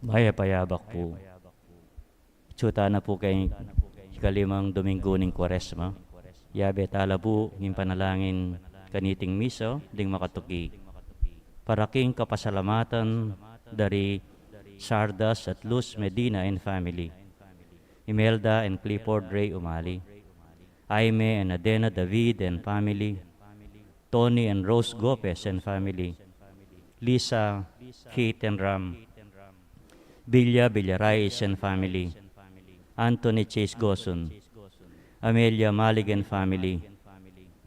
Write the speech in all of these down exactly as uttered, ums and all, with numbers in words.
Mayap a yabak pu. Atsu tana pu keng ikalimang Dominggu ning Kuaresma. Yabe tala pu ing panalangin kaniting misa ding makatuki. Para king kapasalamatan da ri Sardas at Luz Medina and family, Imelda and Clifford Ray Umali, Aime and Adena David and family, Tony and Rose Gopez and family, Lisa, Keith and Ram, Bilya Villarais and family, Anthony Chase Gosun, Amelia Malig and family,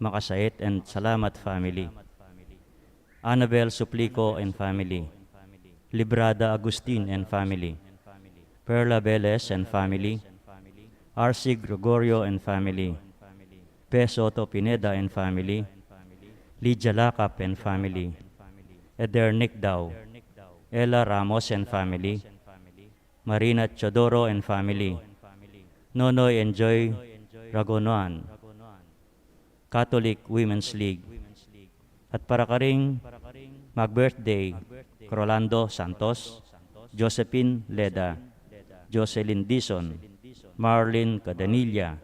Makasait and Salamat family, Annabel Suplico and family, Librada Agustin and family, Perla Velez and family, R C Gregorio and family, Pe Soto Pineda and family, Lydia Lacap and family, Eder Nick Dao, Ella Ramos and family, Marina Teodoro and family, Nonoy and Joy Ragonoan, Catholic Women's League. At para karing mag-birthday, Rolando Santos, Josephine Leda, Jocelyn Dizon, Marlene Cadanilla,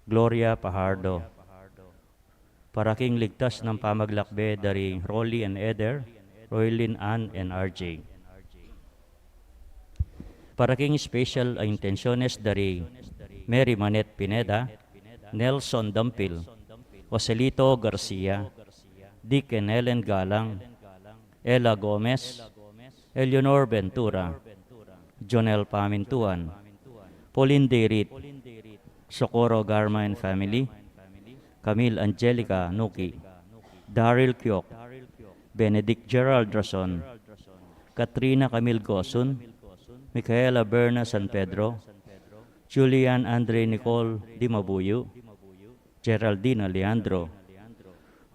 Gloria Pajardo. Para king ligtas nang pamaglakbe da ri Rolly and Eder, Roylin Ann and R J. Para king special a intensyones da ri Mary Manette Pineda, Nelson Dampil, Joselito Garcia, Dick and Ellen Galang, Ella Gomez, Eleanor Ventura, Jonel Pamintuan, Pauline Deirit, Socorro Garma and family, Camille Angelica Nuki, Daryl Kiok, Benedict Gerald Rason, Katrina Camille Gosun, Micaela Berna San Pedro, Julian Andre Nicole Dimabuyu, Geraldine Alejandro,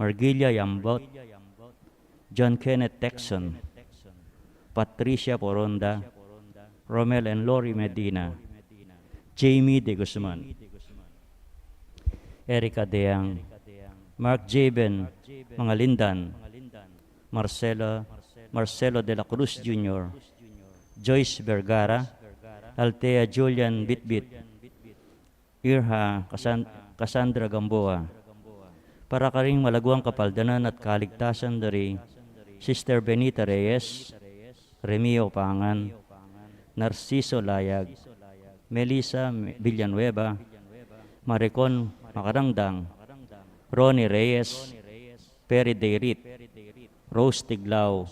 Margilia Yambot, John Kenneth Texon, Patricia Poronda, Romel and Lori Medina, Jamie De Guzman, Erica Deang, Mark Jaben Mangalindan, Marcelo, Marcelo de la Cruz Junior, Joyce Vergara, Althea Julian Bitbit, Irha Casan-, Cassandra Gamboa. Para karing malaguang kapaldanan at kaligtasan da ri Sister Benita Reyes, Remio Pangan, Narciso Layag, Melissa Villanueva, Maricon Macarangdang, Ronnie Reyes, Perry Deirit, Rose Tiglao,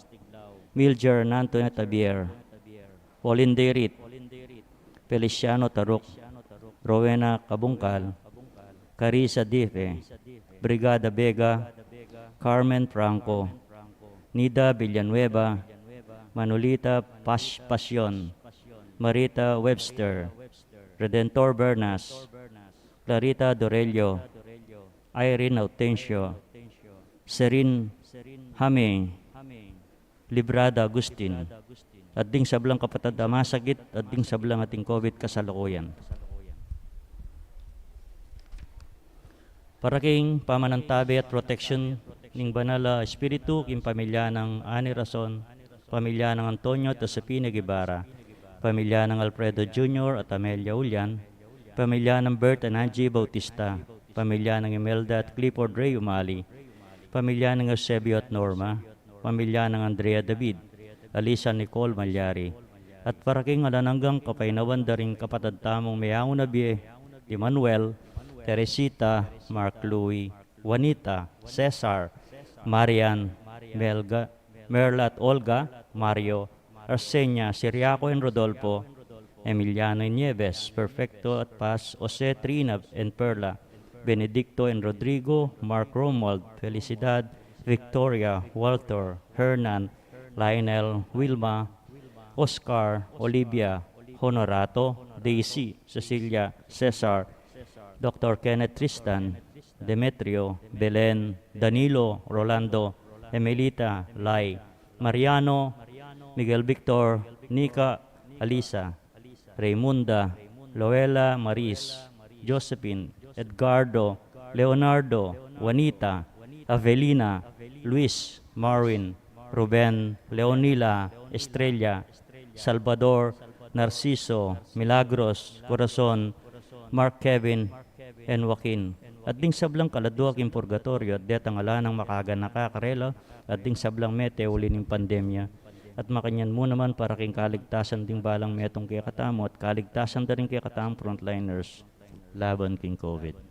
Milger and Antoinette Javier, Pauline Deirit, Feliciano Taruk, Rowena Cabungcal, Carissa Dife, Brigada Vega, Carmen Franco, Nida Villanueva, Manolita Pas-, Pasion, Marita Webster, Redentor Bernas, Clarita Dorelio, Irene Autencio, Serene Hame, Librada Agustin, at ding sablang kapatad a masakit, at ding sablang ating COVID kasalukuyan. Para king pamanantabe at protection ning Banal a Espiritu, king pamilya nang Ani Rason, pamilya nang Antonio at Josefina Guevara, pamilya nang Alfredo Junior at Amelia Ulian, pamilya nang Bert and Angie Bautista, pamilya nang Imelda at Clifford Ray Umali, pamilya nang Eusebio at Norma, pamilya nang Andrea David, Alisa Nicole Malyari, at para king alang anggang kapaynawan da ring kapatad tamung meyauna bie, Emmanuel, Teresita, Mark Louis, Juanita, Cesar, Marian, Melga, Merla at Olga, Mario, Arsenia, Siriaco and Rodolfo, Emiliano Nieves, Perfecto at Paz, Jose, Trina and Perla, Benedicto and Rodrigo, Mark, Romuald, Felicidad, Victoria, Walter, Hernan, Lionel, Wilma, Oscar, Olivia, Honorato, Daisy, Cecilia, Cesar, Doctor Kenneth, Tristan, Demetrio, Belen, Danilo, Rolando, Emelita, Lai, Mariano, Miguel Victor, Nika, Alisa, Raymunda, Loela, Maris, Josephine, Edgardo, Leonardo, Juanita, Avelina, Luis, Marwin, Ruben, Leonila, Estrella, Salvador, Narciso, Milagros, Corazon, Mark, Kevin, and Joaquin. At ding sablang kaladua king purgatoryo, at detang ala nang makaganaka karela, at ding sablang mete uli ning pandemya. At makanyan mu naman para king kaligtasan ding balang metung kekatamu, at kaligtasan da ring kekatamung frontliners laban king COVID.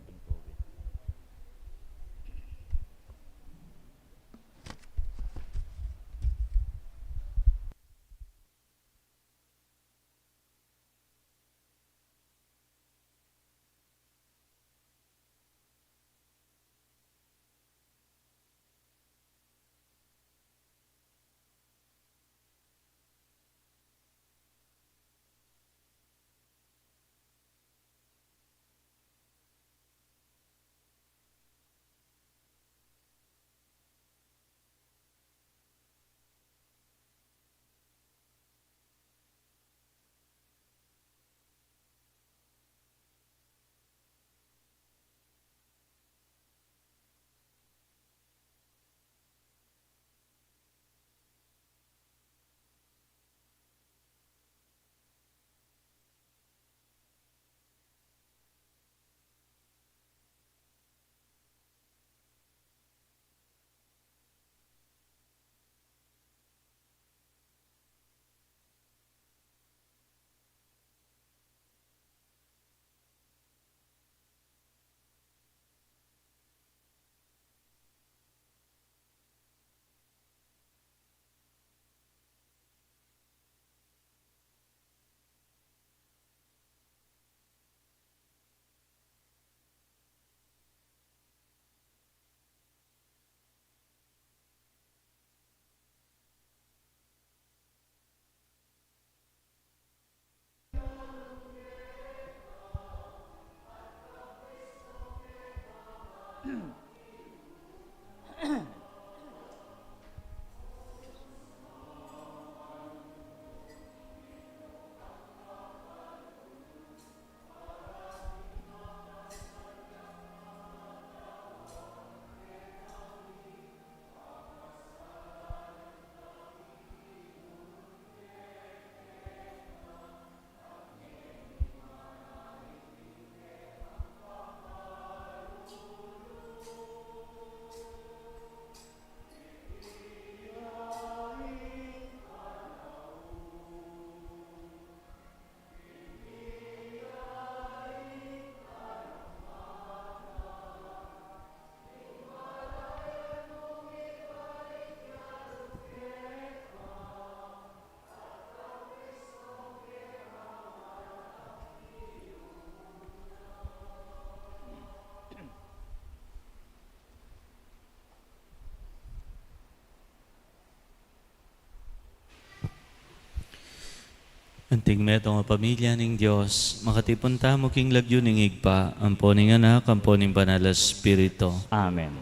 Anting metung a pamilya ning Dios, makatipun tamu king lagyu ning Ibpa, ampo ning Anak, ampo ning Banal a Espiritu. Amen.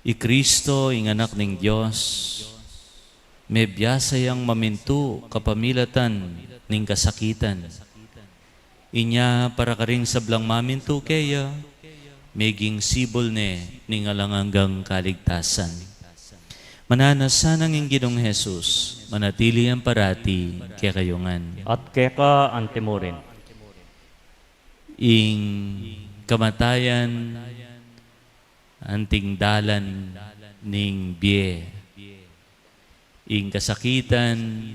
I Kristo, ing Anak ning Dios, mebiasa yang mamintu kapamilatan ning kasakitan. Inya para karing sablang mamintu keya, meging sibul ne ning alang anggang kaligtasan. Mananu sana ing Ginung Jesus, manatili yang parati kekayu ngan. At keka anti murin. Ing kamatayan anting dalan ning bie. Ing kasakitan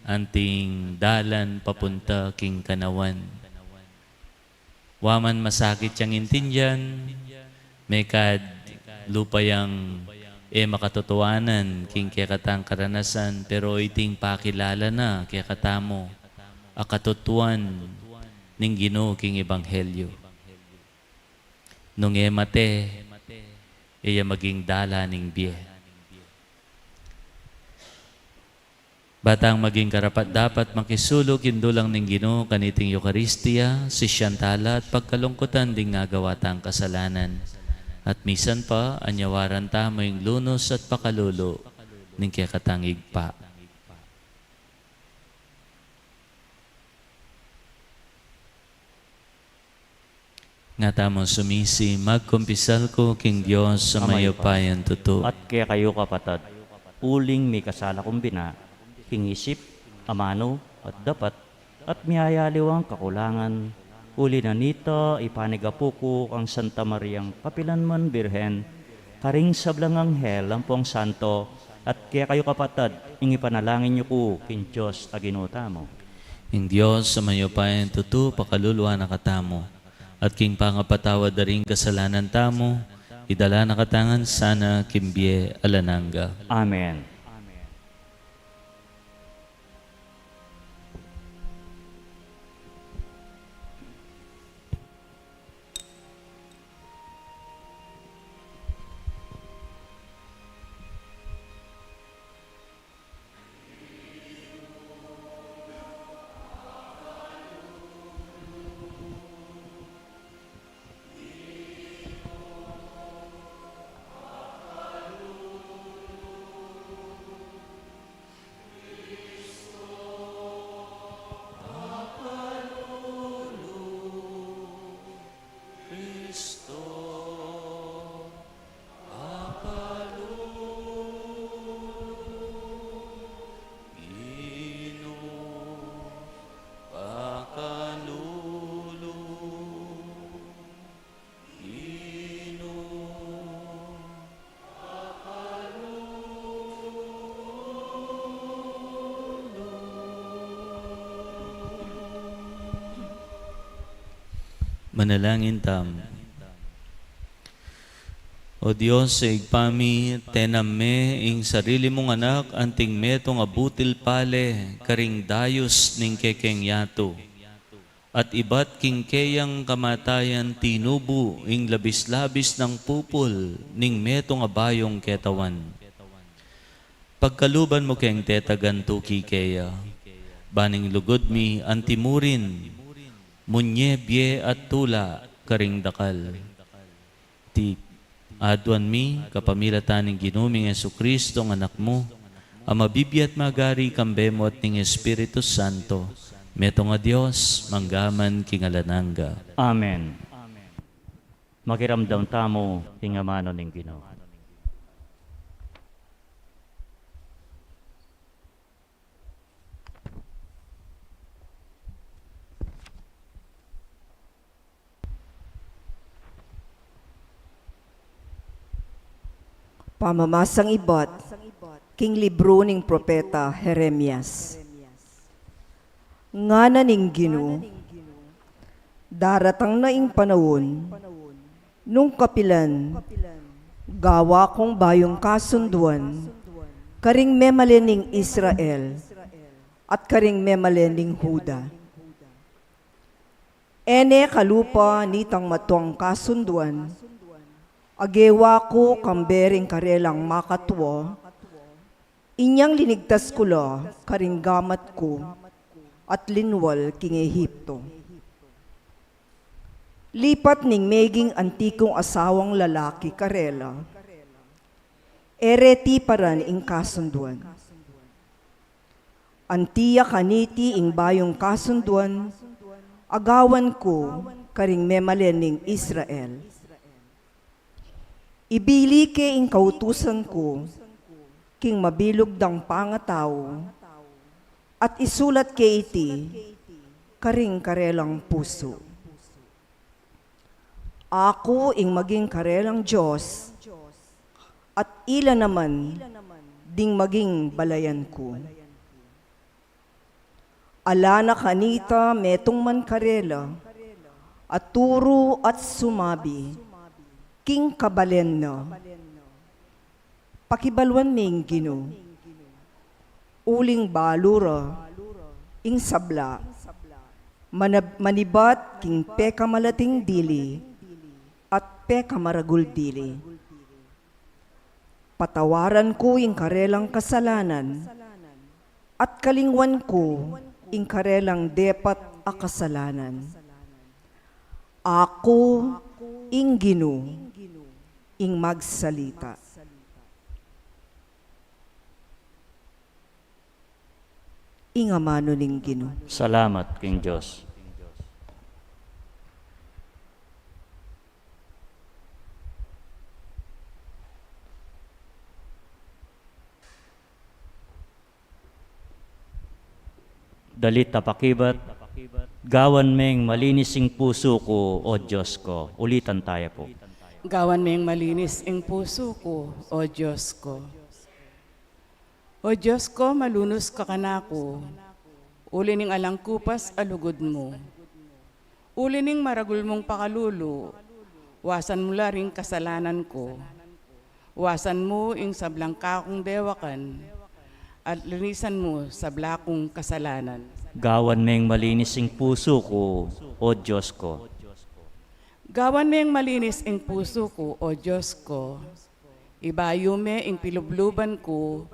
anting dalan papunta king kanawan. Wa man masakit yang intindian, mekad lupa yang e makatutuanan king kekatang karanasan, pero iting pakilala na kekatamu a katutuan ning Ginu king ebanghelyu. Nung e mate, e ya maging dalan ning bie. Ba tang maging karapat-dapat makisulu king dulang ning Ginu kaniting Eukaristia, sisian tala at pagkalungkutan ding nagawa tang kasalanan. At misan pa, anyawaran tamu ing lunus at pakalulu ning kekatang Ibpa. Nga tamu sumisi, magkumpisal ku king Dios a mayupayang tutu. At kekayu, kapatad, uling mikasala kung bina, king isip, amanu at dapat, at miyayaliwang kakulangan. Uli na nita, ipanigapu ku kang Santa Mariang kapilanman Birhen, karing sablang anghel ampong santo, at kekayu kapatad, ing ipanalangin yu ku king Dios a Ginu tamu. Ing Dios a mayupayang tutu pakaluluan na katamu, at king pangapatawad da ring kasalanan tamu, idala na katamu ngan sana king bie alang angga. Amen. Manalangin tamu. O Dios, Ibpa mi, tenam me ing sarili mung anak anting metung a butil pale karing dayus ning kekeng yatu. At ibat king keyang kamatayan tinubu ing labis-labis nang pupul ning metung a bayung ketawan. Pagkaluban mu keng tetagan tuki keya, ban ing lugud mi antimurin, munye bie at tula karing dakal. Iti aduan mi kapamilatan ning Ginu ming Jesucristo, a Anak mu, a mabibie at magari kambe mu at ning Espiritu Santo, metung a Dios, mangga man king alang angga. Amen. Makiramdam tamu king amanu ning Ginu. Pamamasang ibat king libru ning propeta Jeremias. Ngana ning Ginu, daratang na ing panaun nung kapilan gawa kung bayung kasunduan karing memalen ning Israel at karing memalen ning Juda. E ne kalupa nitang matuang kasunduan a gewa ku kambe ring karelang makatua, inyang linigtas ku la karing gamat ku at linwal king Egipto. Lipat ning meging anti kung asawang lalaki karela, e reti pa ran ing kasunduan. Anti ya kaniti ing bayung kasunduan a gawan ku karing memalen ning Israel. Ibili ke ing kautusan ku king mabilug dang pangatau, at isulat ke iti karing karelang pusu. Aku ing maging karelang Dios, at ila naman ding maging balayan ku. Ala na kanita metung man karela a turu at sumabi king kabalen na, "Pakibaluan me ing Ginu." Uling balu ra ing sabla, manab-, manibat king pekamalating dili at pekamaragul dili. Patawaran ku ing karelang kasalanan, at kalingwan ku ing karelang depat a kasalanan. Aku ing Ginu ing magsalita. Ing amanu ning Ginu. Salamat king Dios. Dalit a pakibat, gawan meng malinis ing pusu ku, O Dios ko. Ulitan taya pu. Gawan meng malinis ing pusu ku, O Dios ko. O Dios ko, malunus ka kanaku, uli ning alang kupas a lugud mu. Uli ning maragul mung pakalulu, wasan mu la ring kasalanan ku. Wasan mu ing sablang kakung dewakan, at linisan mu sabla kung kasalanan. Gawan meng malinis ing pusu ku, O Dios ko. Gawan meng malinis ing pusu ku, O Dios ko. Ibayu me ing pilubluban ku,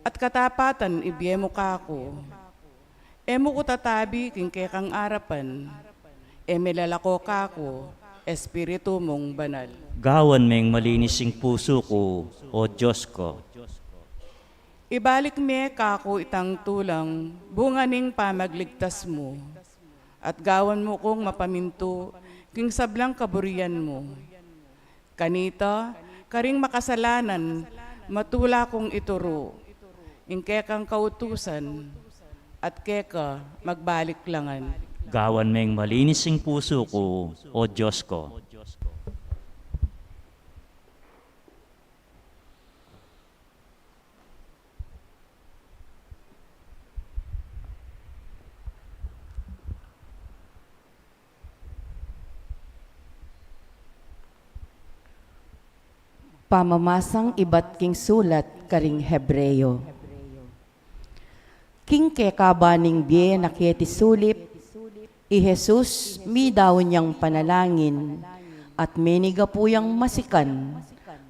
at katapatan ibie mu kaku. E mu ku tatabi king kekang arapan, e me lalako kaku, Espiritu mung banal. Gawan meng malinis ing pusu ku, O Dios ko. Ibalik me kaku itang tulang bunga ning pamagligtas mu, at gawan mu kung mapamintu king sablang kaburian mu. Kanita, karing makasalanan, matula kung ituru ing kekang kautusan, at keka magbalik la ngan. Gawan meng malinis ing pusu ku, O Dios ko. Pamamasang ibat king sulat karing Hebreo. King kekaba ning bie na keti sulip, i Jesus midaun yang panalangin, at menigapu yang masikan,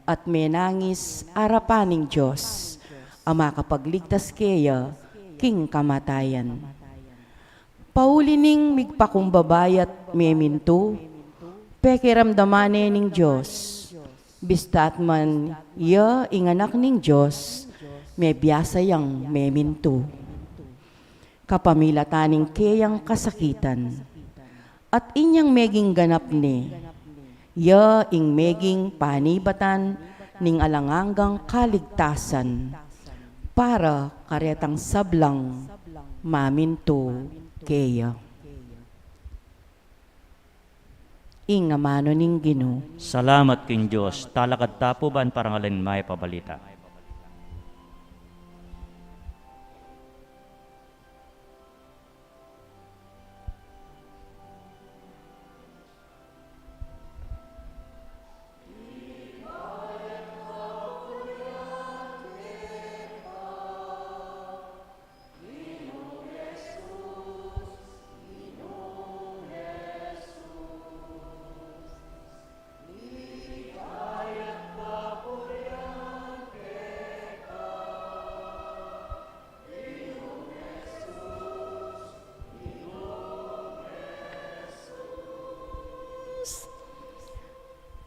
at menangis arapan ning Dios, a makapagligtas keya king kamatayan. Pauli ning migpakumbaba ya't memintu, pekiramdaman ne ning Dios, bista't man ya ing Anak ning Dios, mebiasa yang memintu. Kapamilatan ning keyang kasakitan, at inyang meging ganap ne, ya ing meging panibatan ning alang anggang kaligtasan para karetang sablang mamintu keya. Ing amanu ning Ginu. Salamat king Dios. Talakad ta pu ban parangalan ing Mayap a Balita.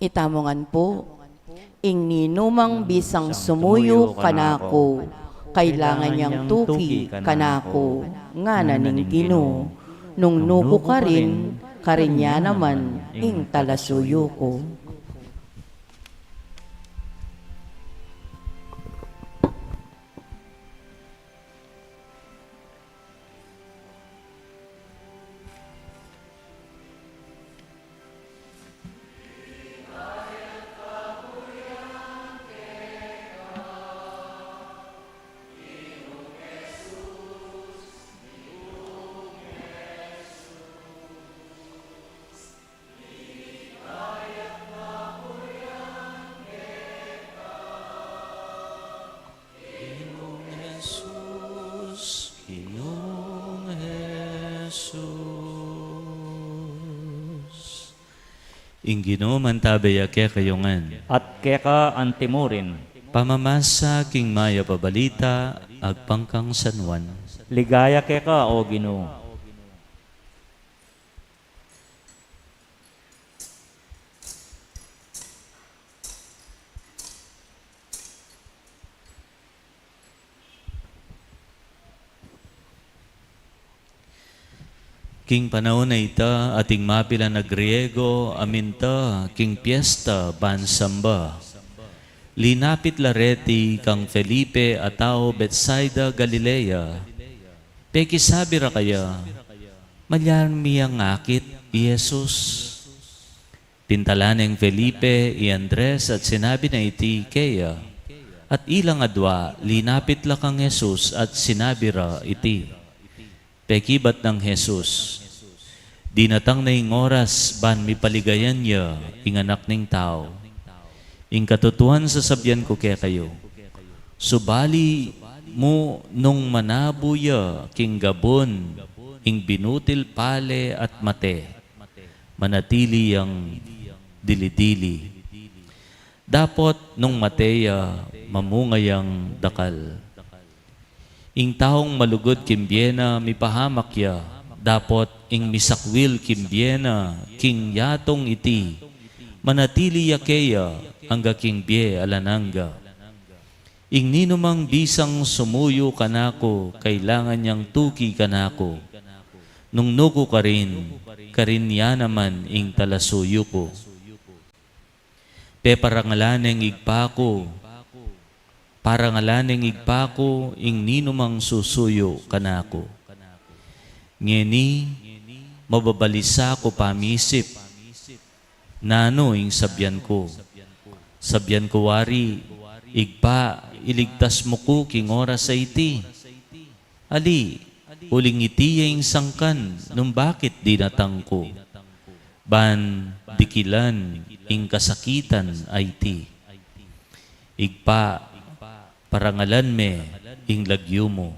Itamu ngan pu, ing ninumang bisang sumuyu kanaku, kailangan yang tuki kanaku, ngana ning Ginu, nung nuku karin, karin ya naman ing talasuyu ku. Ginung Jesus, Ginung Jesus. Ing Ginu mantabe ya kekayu ngan. At keka antimurin. Pamamasa king Mayap a Balita agpang kang San Juan. Ligaya keka, O Ginu. King panaun a ita, ating mapilan a Griego a minta king piesta ban samba. Linapit la reti kang Felipe a tau Betsaida, Galilea, Pekisabi ra kaya, "Malyari yang akit i Jesus." Pintalan neng Felipe i Andres at sinabi na iti keya. At ilang adwa, linapit la kang Jesus at sinabi ra iti. Pekibat nang Jesus, "Dinatang na ing oras ban mipaligayan ya ing Anak ning Tau. Ing katutuan sasabian ku kekayu, subali mu nung manabu ya king gabun ing binutil pale at mate, manatili yang dili-dili. Dapot nung mate ya, mamunga yang dakal. Ing taung malugud king bie na mipahamak ya, dapot ing misakwil king bie na king yatung iti, manatili ya keya angga king bie alang angga. Ing ninumang bisang sumuyu kanaku, kailangan yang tuki kanaku. Nung nuku karin, karin ya naman ing talasuyu ku. Peparangalan neng Ibpa ku, parangalan neng Ibpa ku ing ninumang susuyu kanaku." Ngeni, mababalisa ku pamisip nanu ing sabian ku. Sabian ku wari, "Ibpa, iligtas mu ku king oras a iti." Ali, uling iti ya ing sangkan nung bakit dinatang ku, ban dikilan ing kasakitan a iti. Ibpa, parangalan me ing lagyu mu.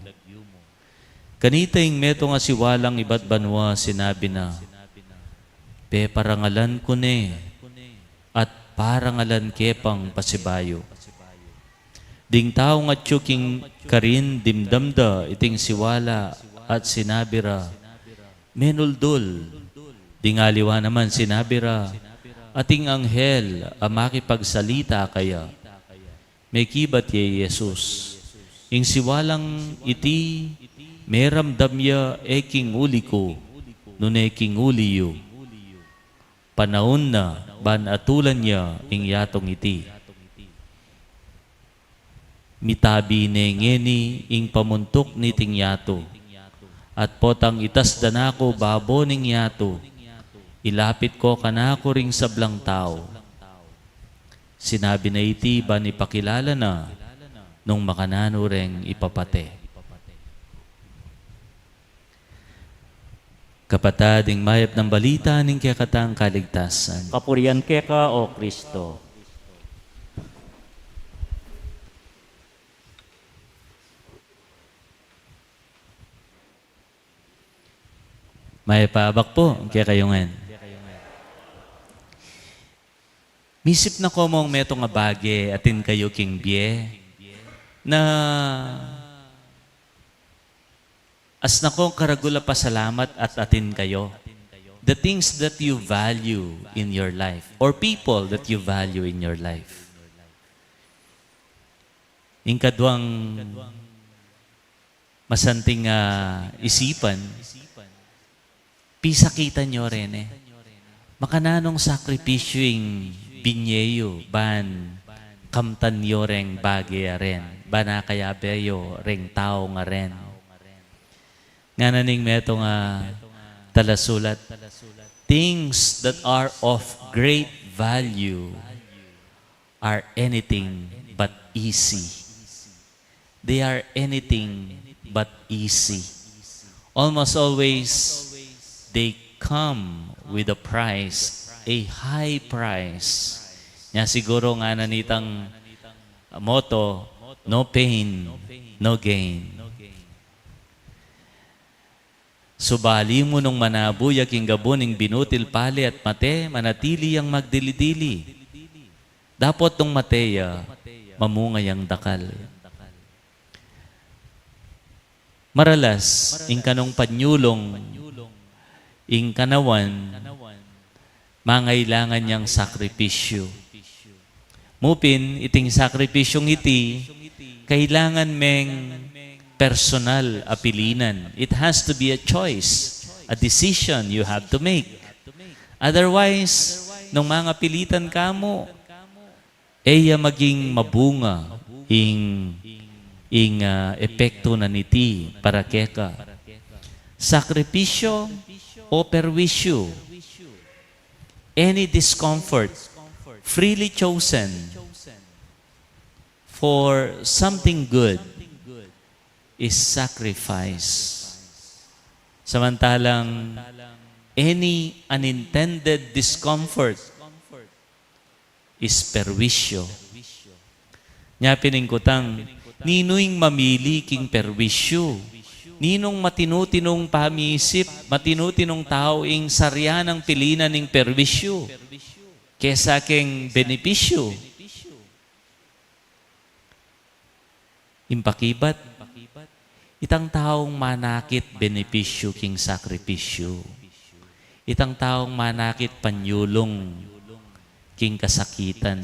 Kanita ing metung a siwalang ibat banua sinabi na, "Peparangalan ku ne, at parangalan ke pang pasibayu." Ding taung atyu king karin dimdam da iting siwala at sinabi ra, "Menuldul." Ding aliwa naman sinabi ra, "Ating anghel a makipagsalita kaya." Mekibat ya i Jesus, "Ing siwalang iti meramdam ya e king uli ku, nune king uli yu. Panaun na ban atulan ya ing yatung iti." Mitabi ne ngeni ing pamuntuk niting yatu. At potang itas da na ku babo ning yatu, ilapit ko kanaku ring sablang tau. Sinabi na iti ban ipakilala na nung makananu reng ipapate. Kapatad, ing mayap nang balita ning kekatang kaligtasan. Kapurian keka, O Kristo. Mayap a abak pu kekayu ngan. Misip na ku mung metung a bage atin kayu king bie na asna kung karagul a pasalamat at atin kayu. The things that you value in your life or people that you value in your life. Ing kaduang masanting, ah, isipan, pisakitan yu reni. Makananung sakripisyu ing binye yu ban kamtan yu reng bage a ren, ban akayabe yu reng tau a ren. Ngana ning metung a talasulat, "Things that are of great value are anything but easy." They are anything but easy. Almost always, they come with a price, a high price. Nya siguro ngana nitang motto, "No pain, no gain." Subali mu nung manabu ya king gabun ing binutil pale at mate, manatili yang magdili-dili. Dapot nung mate ya, mamunga yang dakal. Maralas, ing kanung panyulung, ing kanawan, mangailangan yang sakripisyu. Mupin, iting sakripisyung iti, kailangan meng personal a pilinan. It has to be a choice, a decision you have to make. Otherwise, nung mangapilitan ka mu, e ya maging mabunga ing, ing, ah, epektu na niti para keka. Sakripisyo o perwisyu? Any discomfort freely chosen for something good is sacrifice. Samantalang any unintended discomfort is perwisyo. Nya pin ing kutang, ninu ing mamili king perwisyu? Ninung matinu-tinung pamisip, matinu-tinung tau ing sarian nang pili na ning perwisyu kesa keng benepisyu? Ing pakibat, itang taung manakit benepisyu king sakripisyu. Itang taung manakit panyulung king kasakitan.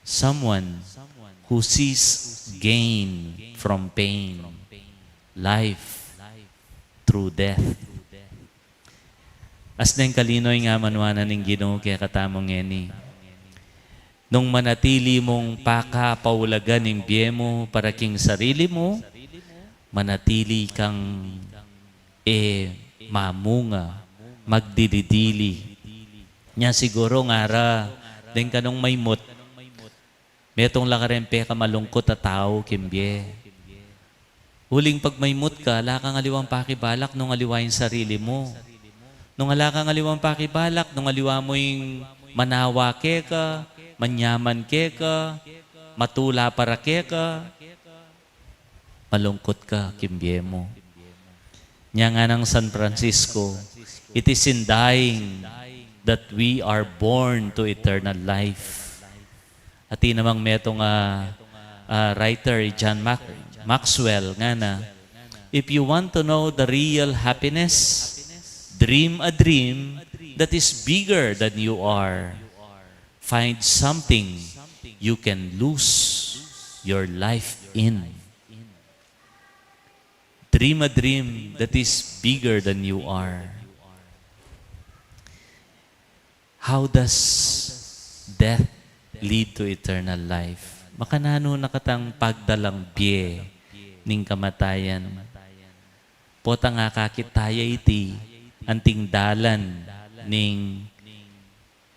Someone who sees gain from pain, life through death. As neng kalino ing amanuan na ning Ginu kekatamu ngeni. Nung manatili mung pakapaulagan ing bie mu para king sarili mu, manatili kang e mamunga, magdili-dili. Nya siguru ngara, deng kanung maymut, metung la karen pekamalungkut a tau king bie. Uling pag maymut ka, ala kang aliwang pakibalak nung aliwa ing sarili mu. Nung ala kang aliwang pakibalak nung aliwa mu ing manawa keka, manyaman keka, matula para keka, malungkut ka king bie mu. Nya nganang San Francisco, "It is in dying that we are born to eternal life." Atin namang metung a, a writer, i John Mac-, Maxwell, ngana, "If you want to know the real happiness, dream a dream that is bigger than you are. Find something you can lose your life in." Dream a dream that is bigger than you are. How does death lead to eternal life? Makananu na katang pagdalang bie ning kamatayan? Potang akakit taya iti, anting dalan ning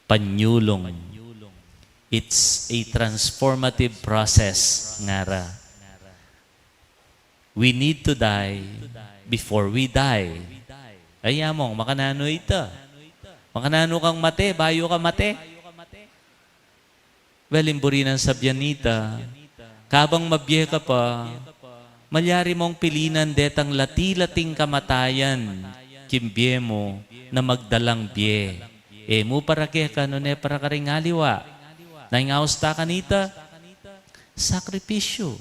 panyulung. It's a transformative process, ngara. We need to die before we die. Ay, among, makananu ita? Makananu kang mate, bayu ka mate? Well, ing buri nang sabian nita, kabang mabie ka pa, malyari mong pilinan detang lati-lating kamatayan king bie mu na magdalang bie. E mu para keka nune para karing aliwa. Na ing aus ta kanita, sakripisyu.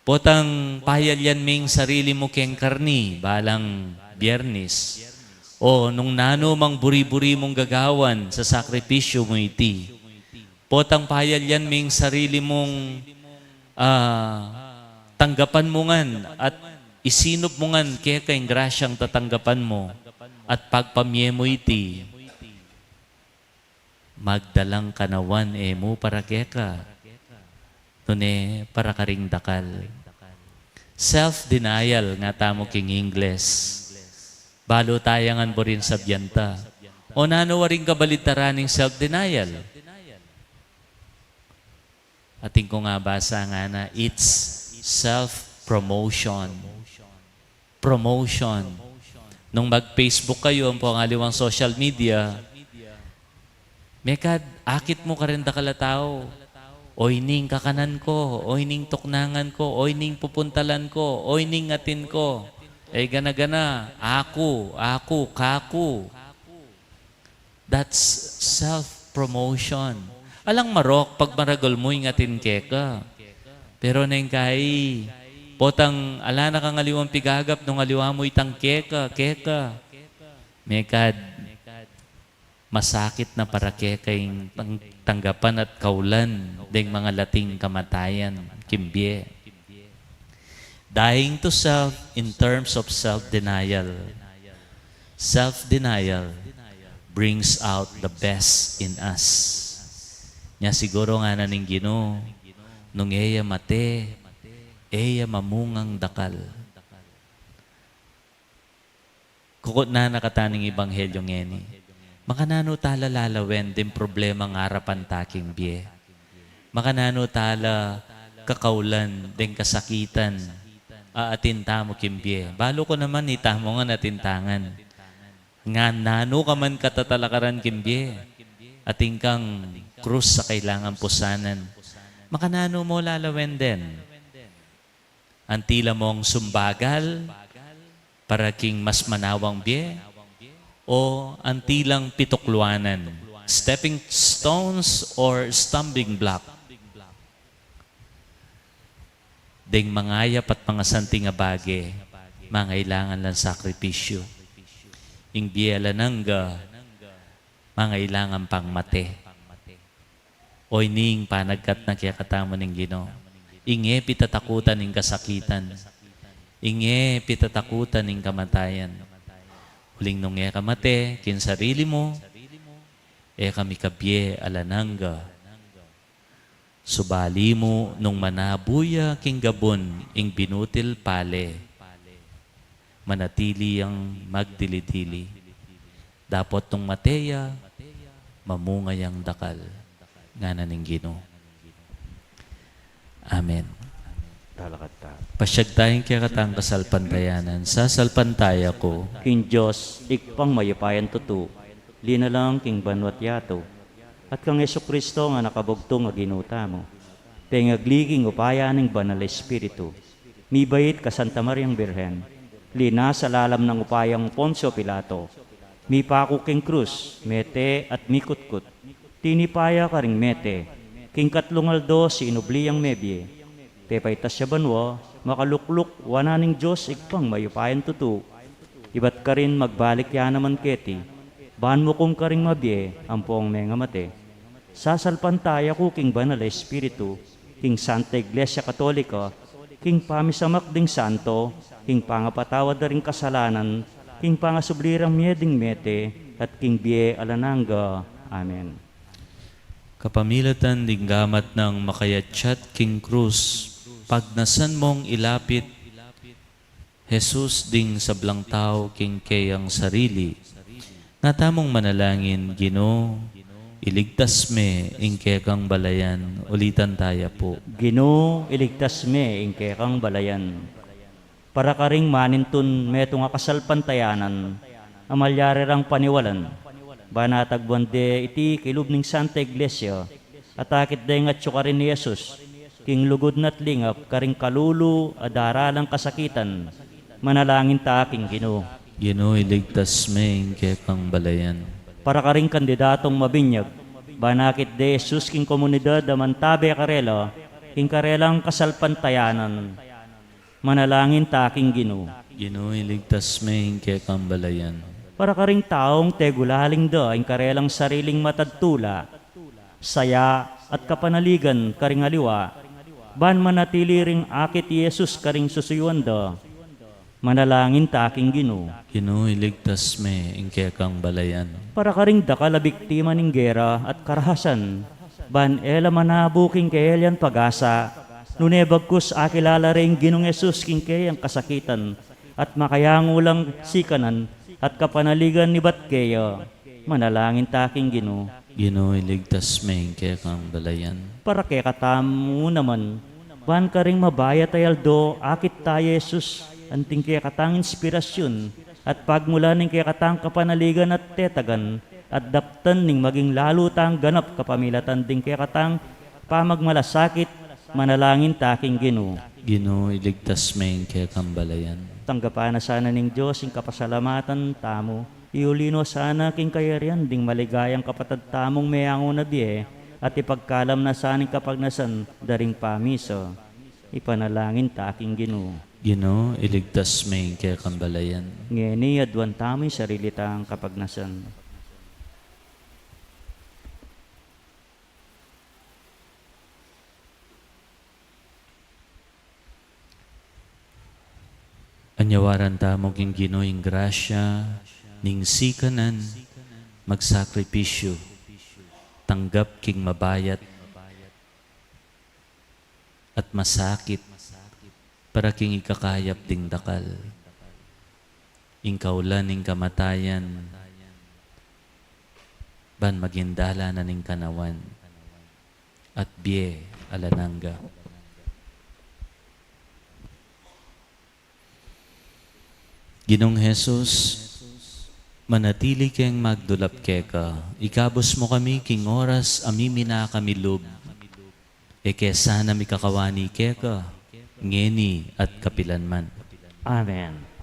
Potang payalyan me ing sarili mu keng karni, balang Biernis, o nung nanu mang buri-buri mung gagawan, sasakripisyu mu iti. Potang payalyan me ing sarili mung, ah, tanggapan mu ngan at isinup mu ngan keka ing grasyang tatanggapan mu at pagpamie mu iti. Magdalang kanawan e mu para keka, nune para karing dakal. Self-denial nga tamu king Ingles. Balu taya ngan buring sabian ta. O nanu waring kabaliktaran ning self-denial? Atin kung abasa, ngana, it's self-promotion. Promotion. Nung mag-Facebook kayu, ampo ing aliwang social media, mekad akit mu karing dakal a tau. Oy, ning kakanan ko, oy, ning tuknangan ko, oy, ning pupuntalan ko, oy, ning atin ko. E gana-gana, aku, aku, kaku. That's self-promotion. Alang marok pag maragul mu ing atin keka. Pero neng kai, potang ala na kang aliwang pigagap nung aliwa mu itang keka, keka. Mekad, masakit na para keka ing tang-, tanggapan at kaulan deng mangalating kamatayan king bie. Dying to self in terms of self-denial. Self-denial brings out the best in us. Nya siguru ngana ning Ginu, nung e ya mate, e ya mamungang dakal. Kukutnan na kata ning ebanghelyo ngeni. Makananu tala lalawen ding problemang arapan ta king bie? Makananu tala kakaulan deng kasakitan a atin tamu king bie? Balu ku naman itamu ngan atin ta ngan. Ngan nanu ka man katatalakaran king bie, atin kang krus a kailangan pusanan. Makananu mu lalawen den? Antila mung sumbagal para king mas manawang bie, o antilang pitukluanan, stepping stones or stumbling block? Deng mangayap at mangasanting a bage, mangailangan lang sakripisyu. Ing bie alang angga, mangailangan pang mate. O ini ing panagkat na kekatamu ning Ginu. Ing e pitatakutan ing kasakitan. Ing e pitatakutan ing kamatayan. Uling nung e ka mate king sarili mu, e ka mikabie alang angga. Subali mu nung manabu ya king gabun ing binutil pale, manatili yang magdili-dili. Dapot nung mate ya, mamunga yang dakal. Ngana ning Ginu. Amen. Talakad ta. Pasyag taya king kekatang kasalpantayanan. Sasalpantaya ku king Dios, Ibpang mayupayang tutu, linalang king banua't yatu, at kang Jesucristo a anak a bugtung a Ginu tamu, pengagli king upaya ning Banal a Espiritu, mibait ka Santa Mariang Birhen, linasa lalam nang upayang Poncio Pilato, mipaku king krus, mete at mikutkut, tinipa ya karing mete, king katlung aldo sinubli yang mebie, pepaitas ya banua, makalukluk wanan ning Dios Ibpang mayupayang tutu, ibat karin magbalik ya naman keti, ban mukum karing mabie ampong mengamate. Sasalpantaya ku king Banal a Espiritu, king Santa Iglesia Katolika, king pamisamak ding santo, king pangapatawad da ring kasalanan, king pangasubli rang mie ding mete, at king bie alang angga. Amen. Kapamilatan ding gamat nang makayatyat king krus, pagnasan mung ilapit Jesus ding sablang tau king keyang sarili. Nga tamung manalangin, Ginu, iligtas me ing kekang balayan. Ulitan taya pu. Ginu, iligtas me ing kekang balayan. Para karing manintun metung a kasalpantayanan a malyari rang paniwalan, ban atagpuan de iti kilub ning Santa Iglesia, at akit deng atyu karin ni Jesus, king lugud na't lingap karing kalulu a daralang kasakitan, manalangin ta king Ginu. Ginu, iligtas me ing kekang balayan. Para karing kandidatung mabinyag, ban akit de Jesus king komunidad a mantabe karela, king karelang kasalpantayanan, manalangin ta king Ginu. Ginu, iligtas me ing kekang balayan. Para karing taung tegulaling da ing karelang sariling matad tula, saya at kapanaligan karing aliwa, ban manatili ring akit i Jesus karing susuyuan da, manalangin ta king Ginu. Ginu, iligtas me ing kekang balayan. Para karing dakal a biktima ning gera at karahasan, ban e la manabu king keyang pag-asa, nune bagkus akilala re ing Ginung Jesus king keyang kasakitan, at makayangu lang sikanan at kapanaligan ibat keya, manalangin ta king Ginu. Ginu, iligtas me ing kekang balayan. Para kekatamu naman, ban karing mabayat a aldo, akit ta i Jesus anting kekatang inspirasyun at pagmulan ning kekatang kapanaligan at tetagan, at daptan ning maging lalu tang ganap kapamilatan ding kekatang pamagmalasakit, manalangin ta king Ginu. Ginu, iligtas me ing kekang balayan. Tanggapan na sana ning Dios ing kapasalamatan tamu, iuli no sana king kayarian ding maligayang kapatad tamung meyangu na bie, at ipagkalam na sana ing kapagnasan da ring pamisa. Ipanalangin ta king Ginu. Ginu, iligtas me ing kekang balayan. Ngeni aduan tamu ing sarili tang kapagnasan. Anyawaran tamu king Ginu ing grasya ning sikanan magsakripisyu, tanggap king mabayat at masakit para king ikakayap ding dakal. ing kaulan ning kamatayan, ban maging dalan na ning kanawan at bie alang angga. Ginung Jesus, manatili keng magdulap keka, ikabus mu kami king oras a mimina kami lub, e ke sana mikakawani keka, ngeni at kapilanman. Amen.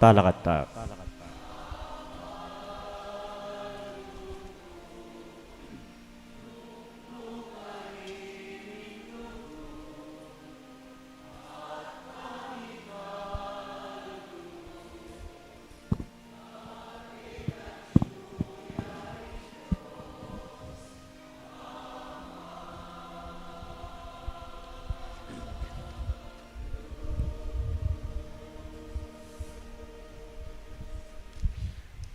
Talakad ta.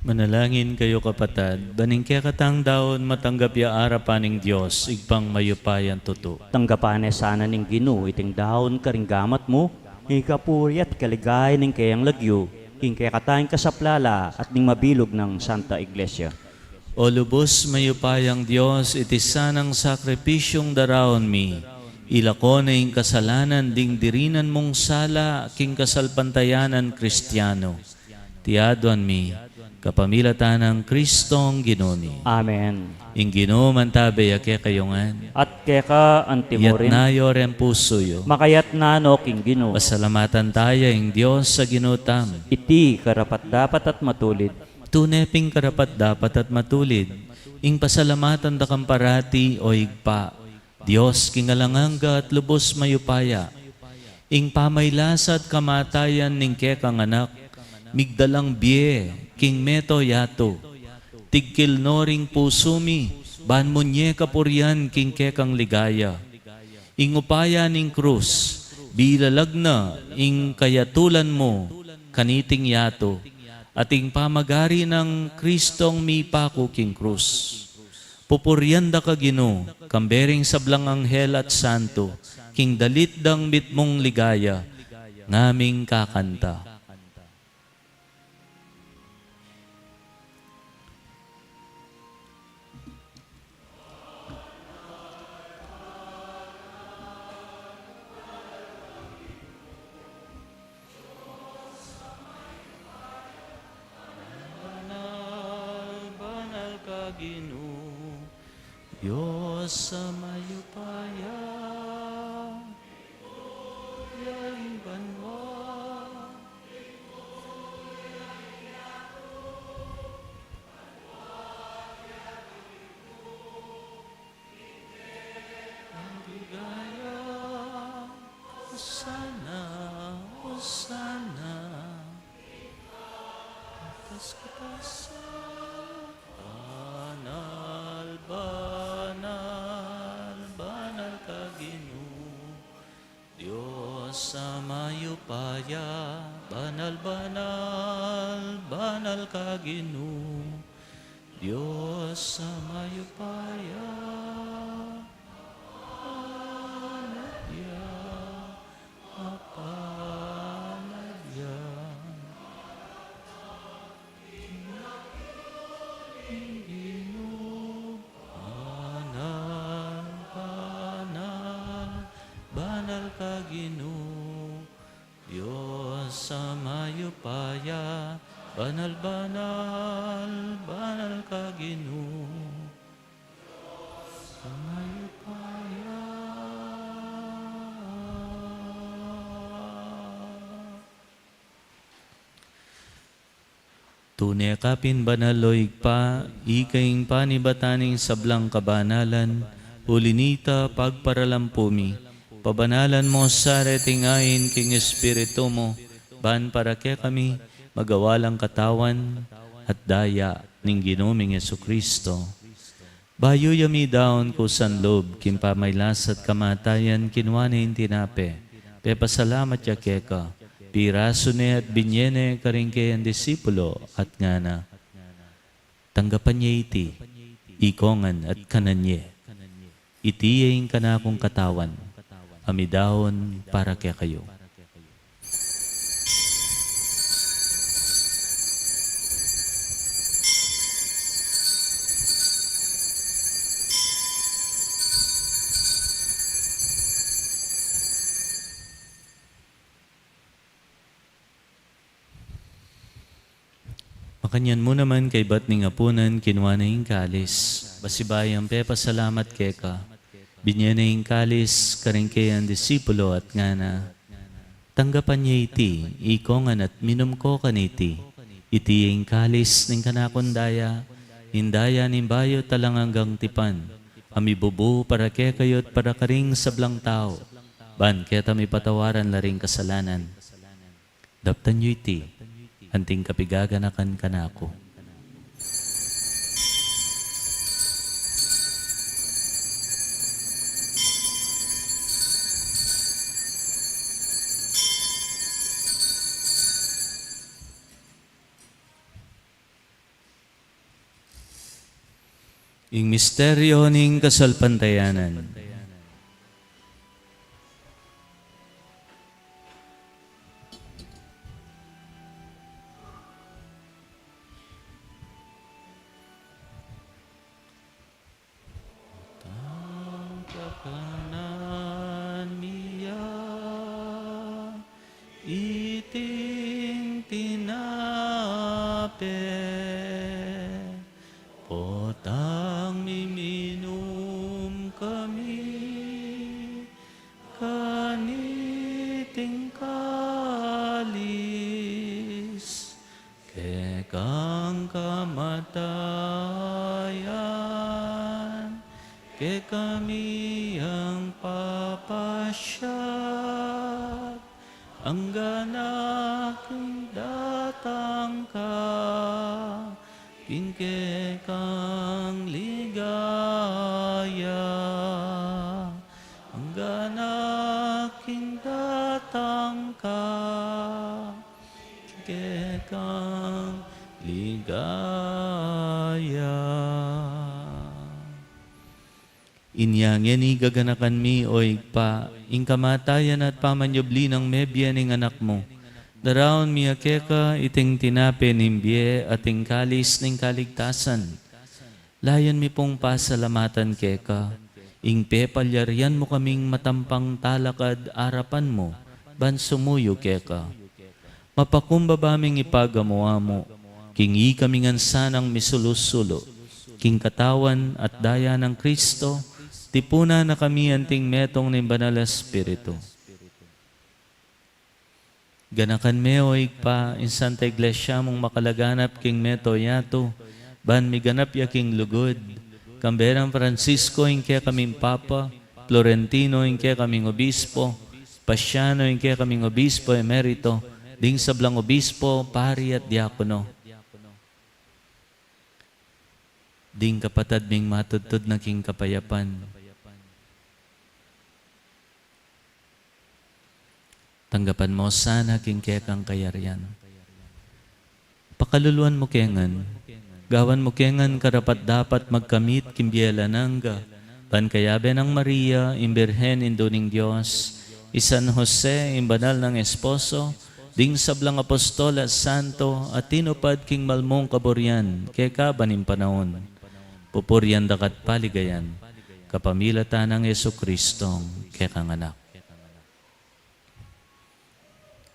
Manalangin kayu, kapatad, ban ing kekatang daun matanggap ya arapan ning Dios, Ibpang mayupayang tutu. Tanggapan na sana ning Ginu iting daun karing gamat mu, king kapurian at kaligayan ning kayang lagyu, king kekatang kasaplalan at ning mabilug nang Santa Iglesia. O lubus mayupayang Dios, iti sanang sakripisyung daraun mi, ilako na ing kasalanan ding dirinan mung sala king kasalpantayanan Kristiano. Iti aduan mi kapamilatan nang Kristong Ginu mi. Amen. Ing Ginu mantabe ya kekayu ngan. At keka antimurin. Iyatas yu reng pusu yu. Makayatas no king Ginu. Pasalamatan taya ing Dios a Ginu tamu. Iti karapat-dapat at matulid. Tune pin karapat-dapat at matulid ing pasalamatan da kang parati, O Ibpa, Dios king alang angga at lubus mayupaya. Ing pamaylasa at kamatayan ning kekang Anak, migdalang bie king mabilug a yatu. Tigkil no ring pusu mi, ban munye kapurian king kekang ligaya. Ing upaya ning krus, bilalag na ing kayatulan mu kaniting yatu, at ing pamagari nang Kristong mipaku king krus. Pupurian da ka, Ginu, kambe ring sablang anghel at santo, king dalit dang mitmung ligaya, ngaming kakanta. Banal, banal ka, Ginu, Dios a mayupaya. Ing banua, ligaya, Hosana, Hosana. Atas katasan. Banal, banal, banal ka, Ginu, Dios a mayupaya. Banal, banal, banal ka, Ginu, Dios a mayupaya. Mapalad ya, mapalad ya. Ing Ginu, banal, banal, banal ka, Ginu, Dios a mayupaya. Banal, banal, banal ka, Ginu, Dios a mayupaya. Tune ka pin banal, O Ibpa, ika ing panibatan ning sablang kabanalan, uli na nita pagparalampu mi, pabanalan mu sa reting ain king Espiritu mu, ban para kekami magawa lang katawan at daya ning Ginu ming Jesucristo. Bayu ya midaun kusa lub king pamagkasakit at kamatayan, kinua ne ing tinape, pepasalamat ya keka, pirasu ne at binye ne karing kayang disipulo at ngana: Tanggapan ye iti, ikongan at kanan ye. Iti ya ing kanakung katawan, a midaun para kekayu. Makanyan mu naman kaybat ning apunan, kinua ne ing kalis, pasibayu yang pepasalamat keka, binye ne ing kalis karing kayang disipulo at ngana: Tanggapan ye iti, ikongan at minum ko kaniti. Iti ya ing kalis ning kanakung daya, ing daya ning bayu at alang anggang tipan, a mibubu para kekayu at para karing sablang tau, ban keta mipatawaran la ring kasalanan. Daptan yu iti, anting kapigaganakan kanaku. Ing misteryo ning kasalpantayanan. Kanan mi ya iting tinape, potang miminum kami kaniting kalis, kekang kamatayan kekami yang papasyag, anggang king datang ka king kekang ligaya, anggang king datang ka kekang ligaya. Inya ngeni gaganakan mi, o Ibpa, ing kamatayan at pamanyubli nang mebie ning Anak mu. Daraun mi ya keka iting tinape ning bie at ing kalis ning kaligtasan. Layan mi pung pasalamatan keka ing pepalyarian mu kaming matampang talakad arapan mu ban sumuyu keka. Mapakumbaba ming ipagamu-amu king ikami ngan sanang misulu-sulu king katawan at daya nang Kristo, tipunan na kami anting metung ning Banal a Espiritu. Ganakan me, o Ibpa, ing Santa Iglesia mung makalaganap king mabilug a yatu, ban miganap ya king lugud, kambe nang Francisco ing kekaming Papa, Florentino ing kekaming Obispo, Pasiano ing kekaming Obispo Emerito, ding sablang obispo, pari at diakono. Ding kapatad ming matudtud na king kapayapan, tanggapan mu sana king kekang kayarian. Pakaluluan mu ke ngan, gawan mu ke ngan karapat-dapat magkamit king bie alang angga, ban kayabe nang Maria, ing Birhen Indu ning Dios, i San Jose, ing banal nang esposo, ding sablang apostol at santo a tinupad king malmung kaburian keka ban ing panaun. Pupurian da ka at paligayan kapamilatan nang Jesucristong kekang Anak.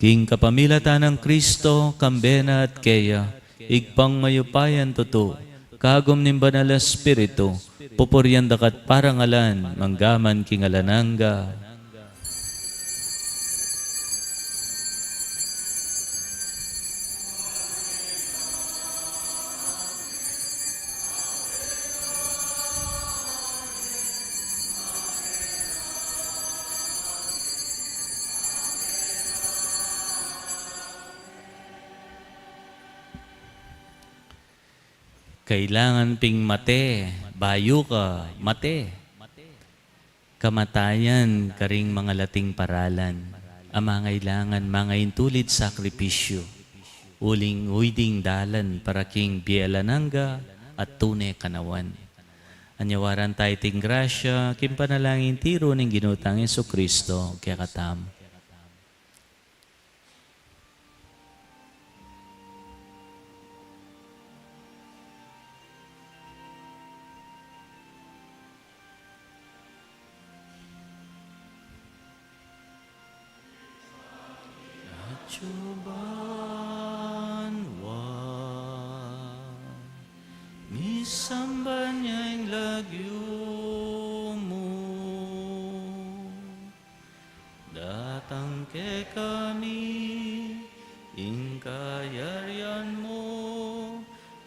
King kapamilatan nang Kristo, kambe na at keya, Ibpang mayupayang tutu, kagum ning Banal a Espiritu, pupurian da ka at parangalan, mangga man king alang angga. Kailangan ping mate, bayu ka mate. Kamatayan karing mangalating paralan a mangailangan mangaintulid sakripisyu, uling uy ding dalan para king bie alang angga at tune kanawan. Anyawaran taya iting grasya king panalangin tiru ning Ginu tang Jesucristo kekatamu. Atyu banua, misamban ya ing lagyu mu. Datang kekami ing kayarian mu,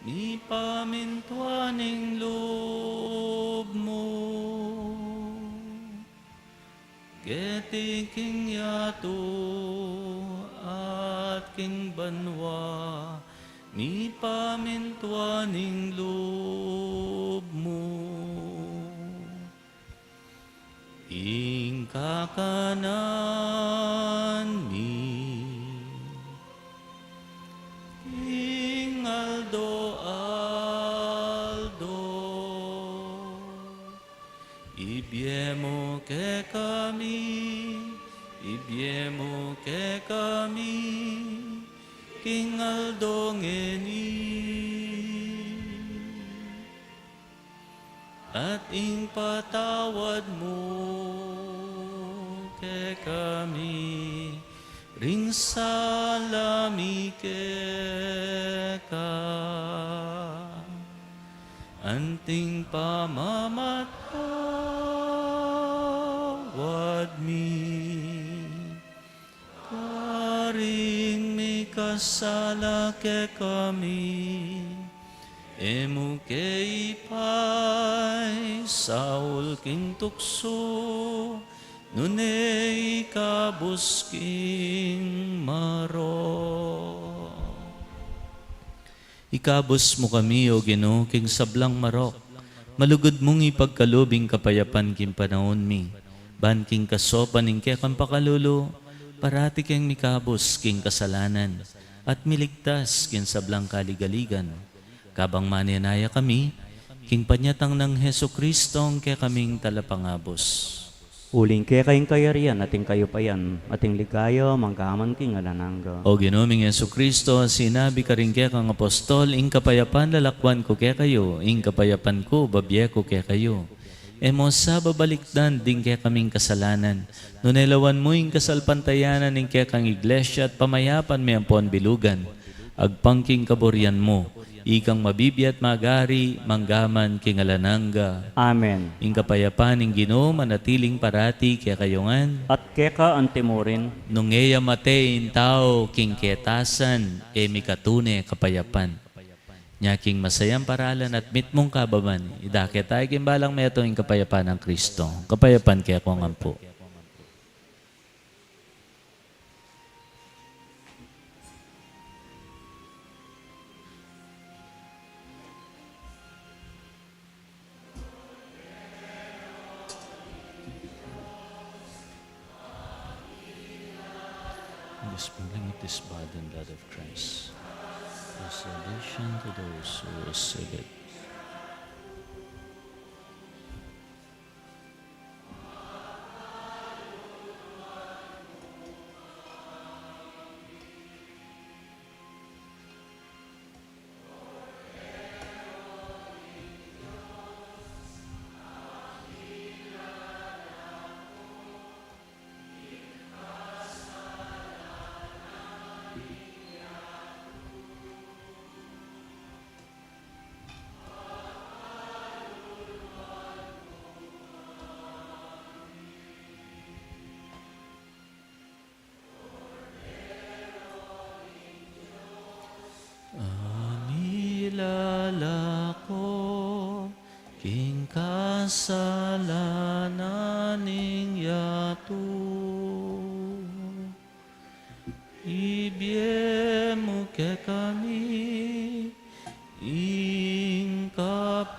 mipamintuan ing lub mu keti king yatu at king banua, mipamintuan ing lub mu. Ing kakanan mi king aldo-aldo, ibie mu kekami, ibie mu kekami king aldo ngeni. At ing patawad mu kekami ring sala mi keka, anting pamamatawad mi karing mikasala kekami. E mu ke ipaisaul king tuksu, nune ikabus king marok. Ikabus mu kami, O Ginu, king sablang marok. Malugud mung ipagkalub ing kapayapan king panaun mi, ban king kasopan ning kekang pakalulu, parati keng mikabus king kasalanan at miligtas king sablang kaligaligan. Kabang manenaya kami king panyatang nang Jesucristo, ing kekaming Talapangabus. Uling keka ing kayarian at ing kayupayan at ing ligaya manggaman king alang angga. O Ginu ming Jesucristo, sinabi karing kekang apostol, ing kapayapan lalakwan ku kekayu, ing kapayapan ku babie ku kekayu. E mu sa babalikdan ding kekaming kasalanan, nune lawan mu ing kasalpantayanan ning kekang Iglesia at pamayapan me ampon bilugan, agpang king kaburian mu, ikang mabibie at magari manggaman king alang angga. Amen. Ing kapayapan ning Ginu manatiling parati kekayu ngan. At keka antimurin. Nung e ya mate ing tau king ketasan, e mikatune kapayapan. Nya king masayang paralan at mitmung kababan, idake tayu king balang metung ing kapayapan nang Kristo. Kapayapan kekongan pu. This body and blood of Christ, for salvation to those who receive it. Amilalako king kasalanan ning yatu, ibie mu kekami ing kapayapan.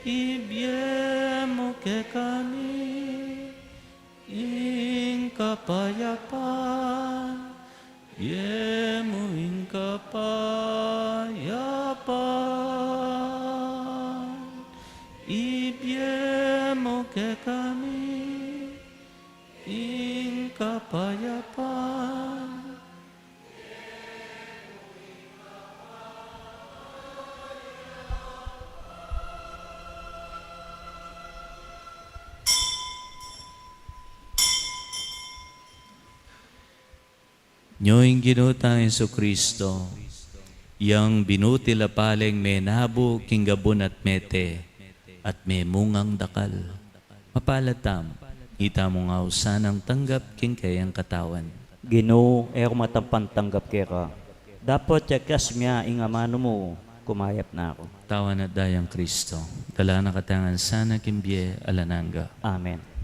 Ibie mu kekami ing kapayapan. Ibie mu ing kapayapan. Ibie mu kekami ing kapayapan. Nyo ing Ginu tang Jesucristo, yang binutil a paleng menabu king gabun at mete, at memungang dakal. Mapalad tamu, itamu nga sanang tanggap king keyang katawan. Ginu, e ku matampang tanggap keka. Dapot ya kias mu ya ing amanu mu, kumayap na ku. Katawan at dayang Kristo, dala na katamu ngan sana king bie alang angga. Amen.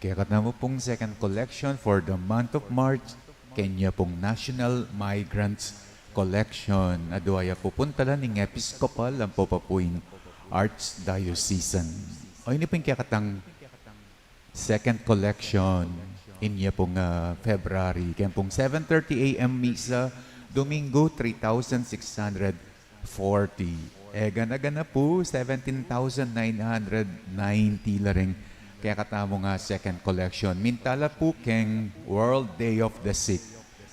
Kekatamu pung second collection for the month of March, kanya pung National Migrants Collection. Adua ya pupuntalan ning Episcopal, ampo pa pu ing Archdiocesan. O ini pu ing kekatang second collection inya pung, ah, February. Kaya pung seven thirty A M misa, Domingo, three thousand six hundred forty. E gana-gana pu, seventeen thousand nine hundred ninety la ring kekatamung second collection. Minta la pu keng World Day of the Sick.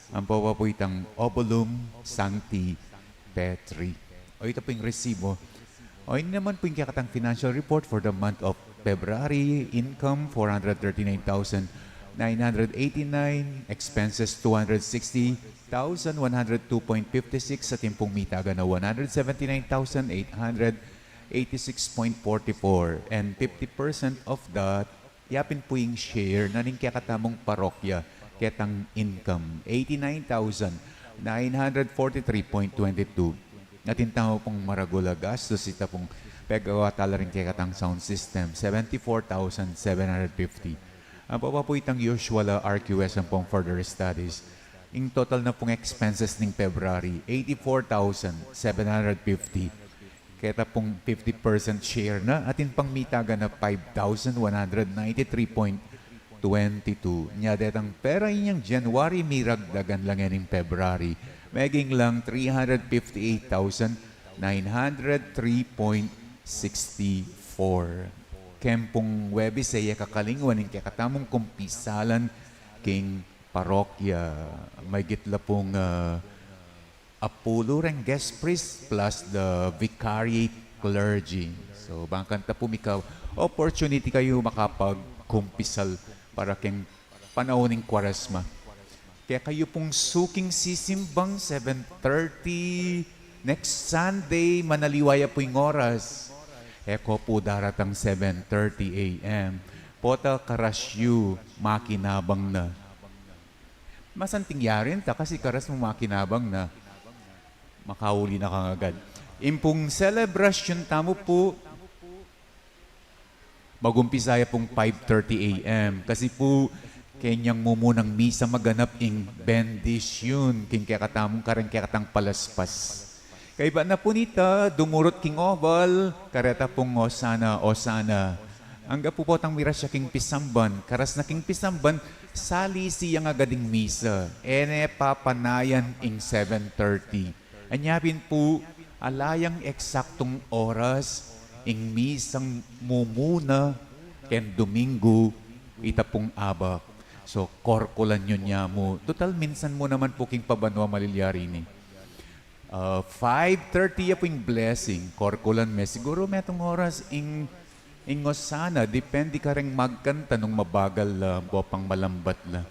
Ampo pa pu itang Obulum Sancti Petri. O ita pu ing resibo. O ini naman pu ing kekatang financial report for the month of February. Income, four hundred thirty-nine thousand nine hundred eighty-nine. Expenses, two hundred sixty thousand one hundred two point fifty six, atin pung mitagan na one hundred seventy-nine thousand eight hundred eighty-six point forty-four, and fifty percent of that, ya pin pu ing share na ning kekatamung parokya, ketang income, eighty-nine thousand nine hundred forty-three point twenty-two. Atin tamu pung maragul a gastus, ita pung pegawata la ring kekatang sound system, seventy-four thousand seven hundred fifty. Ampo pa pu itang usual a R Q S ampong further studies. Ing total na pung expenses ning February, eighty-four thousand seven hundred fifty. Keta pung fifty percent share na, atin pang mitagan na five thousand one hundred ninety-three point twenty-two. Nya detang pera inyang January, miragdagan la ngening February. Meging lang three hundred fifty-eight thousand nine hundred three point sixty-four. Keng pung Huwebes, e ya kakalingwan ing kekatamung kumpisalan king parokya. Maygit la pung, ah, apulu reng guest priest plus the vicariate clergy. So, bang kanita pu mika-opportunity kayu makapagkumpisal para keng panaun ning Kwaresma. Kaya kayu pung suking sisimbang seven thirty next Sunday, manaliwa ya pu ing oras. E ko pu daratang seven thirty A M. Pota karas yu, makinabang na. Masanting yarin ta kasi karas mu makinabang na. Makauli na kang agad. Ing pung selebrasyun tamu pu, magumpisa ya pung five thirty A M. Kasi pu, kenyang mumunang misa maganap ing bendisyun king kekatamung kareng kekatang palaspas. Kaybat na pu nita, dumurut king oval, kareta pung Osana, Osana. Angga pu potang miras ya king pisamban, karas na king pisamban, salisi yang agad ing misa. E ne papanayan ing seven thirty. Anya pin pu, ala yang eksaktung oras ing misang mumuna keng Domingo, ita pung abak. So, korkulan yu ne mu. Total, minsan mu naman pu king pabanua malilyari ini. Ah, five thirty ya pu ing blessing. Korkulan me. Siguru metung oras ing, ing Osana. Depende kareng magkanta nung mabagal la, bo pang malambat la.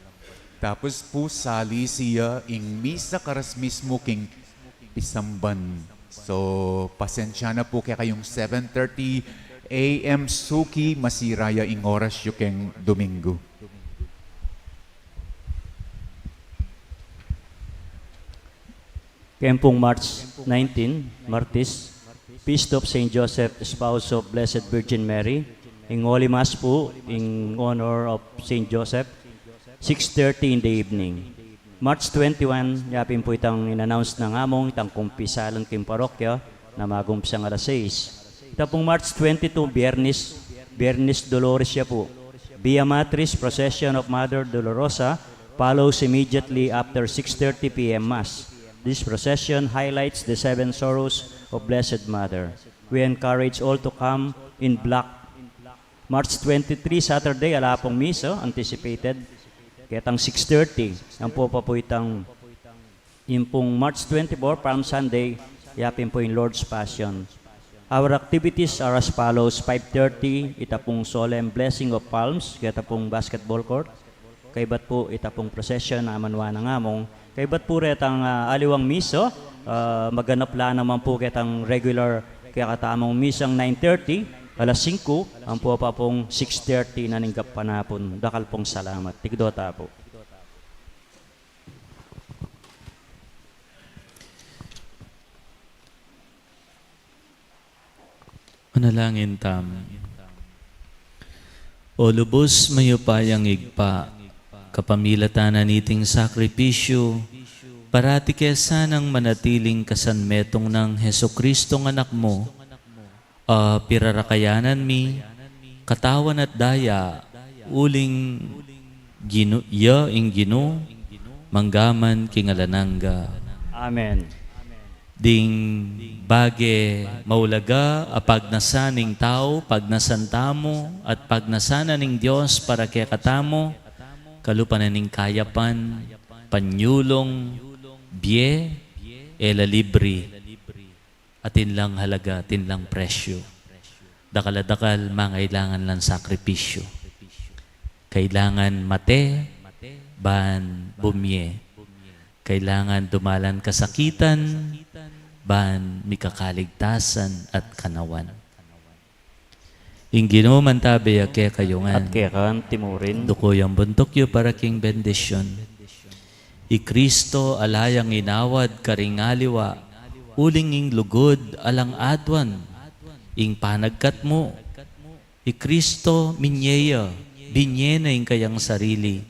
Tapos pu, salisi ya ing misa karas mismu king pisamban. So, pasensya na pu kekayung seven thirty A M suki, masira ya ing oras yu keng Domingo. Keng pung March nineteen, Martis, Feast of Saint Joseph, Spouse of Blessed Virgin Mary, ing Holy Mass pu, in honor of Saint Joseph, six thirty in the evening. March twenty-one, yapin pu itang in-announce na ngamung, itang kumpisalan king parokya, na magumpisang alas sais. Ita pung March twenty-two, Biyernes, Biyernes Dolores ya pu. Via Matriz Procession of Mother Dolorosa follows immediately after six thirty P M Mass. This procession highlights the seven sorrows of Blessed Mother. We encourage all to come in black. March twenty-three, Saturday, ala pung misa, anticipated. Ketang six thirty, ampo pa pu itang Ing pung March twenty-four, Palm Sunday, yapin pu ing Lord's Passion. Our activities are as follows: five thirty, ita pung solemn blessing of palms, keta pung basketball court. Kaybat pu, ita pung procession, aman wa na ngamung. Kaybat pu retang, ah, aliwang misa, ah, maganap la naman pu ketang regular kekatamung misang nine thirty, alas singku, ampo pa pung six thirty na ning kapanaun. Dakal pung salamat. Tigdo ta pu. Manalangin tamu. O lubus mayupayang Ibpa, kapamilatan na niting sakripisyu, parati ke sanang manatiling kasanmetung nang Jesucristong Anak mu, a pirarakayanan mi, katawan at daya, uling Ginu, ya ing Ginu, mangga man king alang angga. Amen. Ding bage maulaga a pagnasan ning tau, pagnasan tamu, at pagnasan na ning Dios para kekatamu, kalupa na ning kayapan, panyulung, bie, e la libri, atin lang halaga, atin lang presyu. Dakal a dakal, mangailangan lang sakripisyu. Kailangan mate, ban bumie. Kailangan dumalan kasakitan, ban mika kaligtasan at kanawan. Ing Ginu mantabe ya kekayu ngan. At keka naman murin. Duku yang buntuk yu para king bendisyun. I Kristo ala yang inawad karing aliwa, uling ing lugud alang aduan, ing panagkat mu. I Kristo, minie ya, binie na ing kayang sarili.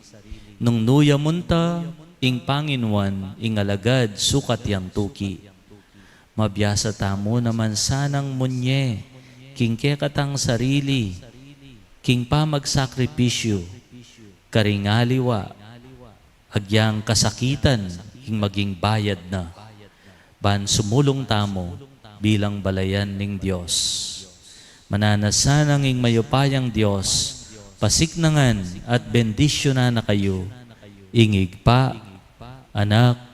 Nung nu ya munta ing panginuan, ing alagad sukat yang tuki. Mabiasa tamu naman sanang munie king kekatang sarili, king pamagsakripisyu, karing aliwa, agyang kasakitan ing maging bayad na, ban sumulung tamu bilang balayan ning Dios. Mananu sanang ing mayupayang Dios pasiknangan at bendisyunan na kayu, ing Ibpa, Anak,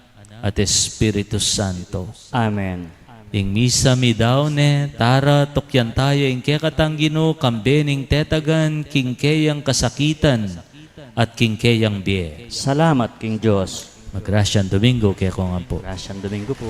at Espiritu Santo. Amen. Ing misa meyari ne, tara, tukyan taya ing kekatang Ginu, kambe ning tetagan king keyang kasakitan at king keyang bie. Salamat king Dios. Magrasyang Domingo kekongan pu. Grasyang Domingo pu.